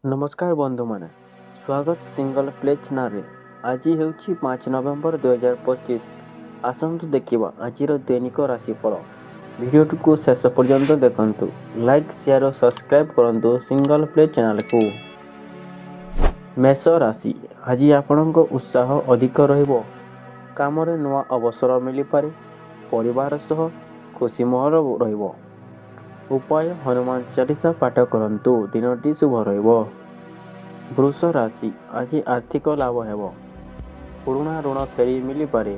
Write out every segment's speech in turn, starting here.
ନମସ୍କାର ବନ୍ଧୁମାନେ, ସ୍ୱାଗତ ସିଙ୍ଗଲ ପ୍ଲେ ଚ୍ୟାନେଲରେ। ଆଜି ହେଉଛି 5 ନଭେମ୍ବର 2025। ଆସନ୍ତୁ ଦେଖିବା ଆଜିର ଦୈନିକ ରାଶିଫଳ। ଭିଡ଼ିଓଟିକୁ ଶେଷ ପର୍ଯ୍ୟନ୍ତ ଦେଖନ୍ତୁ, ଲାଇକ୍, ସେୟାର ଓ ସବସ୍କ୍ରାଇବ୍ କରନ୍ତୁ ସିଙ୍ଗଲ ପ୍ଲେ ଚ୍ୟାନେଲକୁ। ମେଷ ରାଶି, ଆଜି ଆପଣଙ୍କ ଉତ୍ସାହ ଅଧିକ ରହିବ। କାମରେ ନୂଆ ଅବସର ମିଳିପାରେ। ପରିବାର ସହ ଖୁସି ମାହୋଲ ରହିବ। ଉପାୟ: ହନୁମାନ ଚାଳିଶା ପାଠ କରନ୍ତୁ, ଦିନଟି ଶୁଭ ରହିବ। ବୃଷ ରାଶି, ଆଜି ଆର୍ଥିକ ଲାଭ ହେବ। ପୁରୁଣା ଋଣ ଫେରି ମିଳିପାରେ।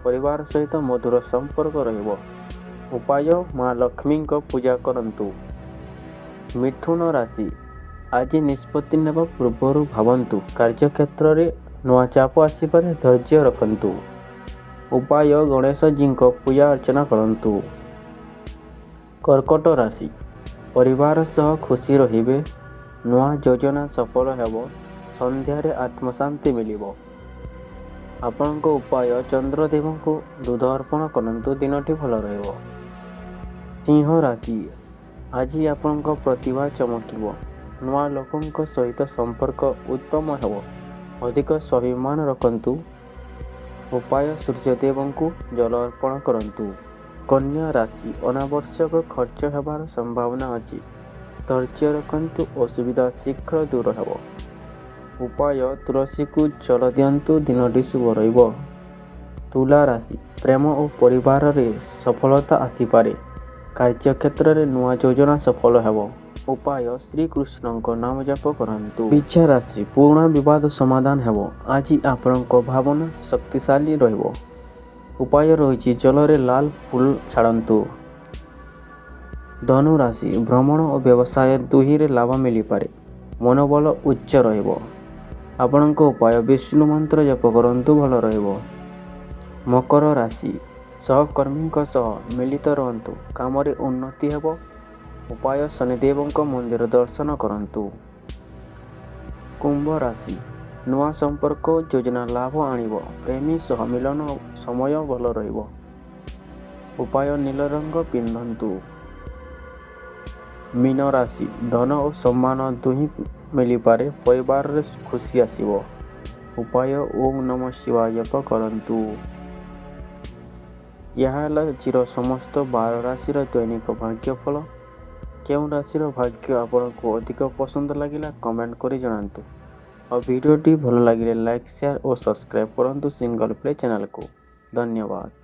ପରିବାର ସହିତ ମଧୁର ସମ୍ପର୍କ ରହିବ। ଉପାୟ: ମା ଲକ୍ଷ୍ମୀଙ୍କ ପୂଜା କରନ୍ତୁ। ମିଥୁନ ରାଶି, ଆଜି ନିଷ୍ପତ୍ତି ନେବା ପୂର୍ବରୁ ଭାବନ୍ତୁ। କାର୍ଯ୍ୟକ୍ଷେତ୍ରରେ ନୂଆ ଚାପ ଆସିପାରେ, ଧୈର୍ଯ୍ୟ ରଖନ୍ତୁ। ଉପାୟ: ଗଣେଶଜୀଙ୍କ ପୂଜା ଅର୍ଚ୍ଚନା କରନ୍ତୁ। କର୍କଟ ରାଶି, ପରିବାର ସହ ଖୁସି ରହିବେ। ନୂଆ ଯୋଜନା ସଫଳ ହେବ। ସନ୍ଧ୍ୟାରେ ଆତ୍ମଶାନ୍ତି ମିଳିବ। ଆପଣଙ୍କ ଉପାୟ: ଚନ୍ଦ୍ରଦେବଙ୍କୁ ଦୁଧ ଅର୍ପଣ କରନ୍ତୁ, ଦିନଟି ଭଲ ରହିବ। ସିଂହ ରାଶି, ଆଜି ଆପଣଙ୍କ ପ୍ରତିଭା ଚମକିବ। ନୂଆ ଲୋକଙ୍କ ସହିତ ସମ୍ପର୍କ ଉତ୍ତମ ହେବ। ଅଧିକ ସ୍ୱାଭିମାନ ରଖନ୍ତୁ। ଉପାୟ: ସୂର୍ଯ୍ୟଦେବଙ୍କୁ ଜଳ ଅର୍ପଣ କରନ୍ତୁ। କନ୍ୟା ରାଶି, ଅନାବଶ୍ୟକ ଖର୍ଚ୍ଚ ହେବାର ସମ୍ଭାବନା ଅଛି। ଧୈର୍ଯ୍ୟ ରଖନ୍ତୁ, ଅସୁବିଧା ଶୀଘ୍ର ଦୂର ହେବ। ଉପାୟ: ତୁଳସୀକୁ ଜଳ ଦିଅନ୍ତୁ, ଦିନଟି ଶୁଭ ରହିବ। ତୁଳା ରାଶି, ପ୍ରେମ ଓ ପରିବାରରେ ସଫଳତା ଆସିପାରେ। କାର୍ଯ୍ୟକ୍ଷେତ୍ରରେ ନୂଆ ଯୋଜନା ସଫଳ ହେବ। ଉପାୟ: ଶ୍ରୀକୃଷ୍ଣଙ୍କ ନାମ ଜପ କରନ୍ତୁ। ବିଛା ରାଶି, ପୁରୁଣା ବିବାଦ ସମାଧାନ ହେବ। ଆଜି ଆପଣଙ୍କ ଭାବନା ଶକ୍ତିଶାଳୀ ରହିବ। ଉପାୟ ରହିଛି, ଜଳରେ ଲାଲ ଫୁଲ ଛାଡ଼ନ୍ତୁ। ଧନୁ ରାଶି, ଭ୍ରମଣ ଓ ବ୍ୟବସାୟ ଦୁହିଁରେ ଲାଭ ମିଳିପାରେ। ମନୋବଳ ଉଚ୍ଚ ରହିବ। ଆପଣଙ୍କ ଉପାୟ: ବିଷ୍ଣୁ ମନ୍ତ୍ର ଜପ କରନ୍ତୁ, ଭଲ ରହିବ। ମକର ରାଶି, ସହକର୍ମୀଙ୍କ ସହ ମିଳିତ ରୁହନ୍ତୁ, କାମରେ ଉନ୍ନତି ହେବ। ଉପାୟ: ଶନିଦେବଙ୍କ ମନ୍ଦିର ଦର୍ଶନ କରନ୍ତୁ। କୁମ୍ଭ ରାଶି, ନୂଆ ସମ୍ପର୍କ ଯୋଜନା ଲାଭ ଆଣିବ। ପ୍ରେମୀ ସହ ମିଳନ ସମୟ ଭଲ ରହିବ। ଉପାୟ: ନୀଳ ରଙ୍ଗ ପିନ୍ଧନ୍ତୁ। ମୀନ ରାଶି, ଧନ ଓ ସମ୍ମାନ ଦୁହିଁ ମିଳିପାରେ। ପରିବାରରେ ଖୁସି ଆସିବ। ଉପାୟ: ଓଁ ନମଃ ଶିବାୟ ଜପ କରନ୍ତୁ। ଏହା ହେଲା ଆଜିର ସମସ୍ତ 12 ରାଶିର ଦୈନିକ ଭାଗ୍ୟଫଳ। କେଉଁ ରାଶିର ଭାଗ୍ୟ ଆପଣଙ୍କୁ ଅଧିକ ପସନ୍ଦ ଲାଗିଲା, କମେଣ୍ଟ କରି ଜଣାନ୍ତୁ। ଆଉ ଭିଡ଼ିଓଟି ଭଲ ଲାଗିଲେ ଲାଇକ୍, ସେୟାର ଓ ସବସ୍କ୍ରାଇବ୍ କରନ୍ତୁ ସିଙ୍ଗଲ ପ୍ଲେ ଚ୍ୟାନେଲକୁ। ଧନ୍ୟବାଦ।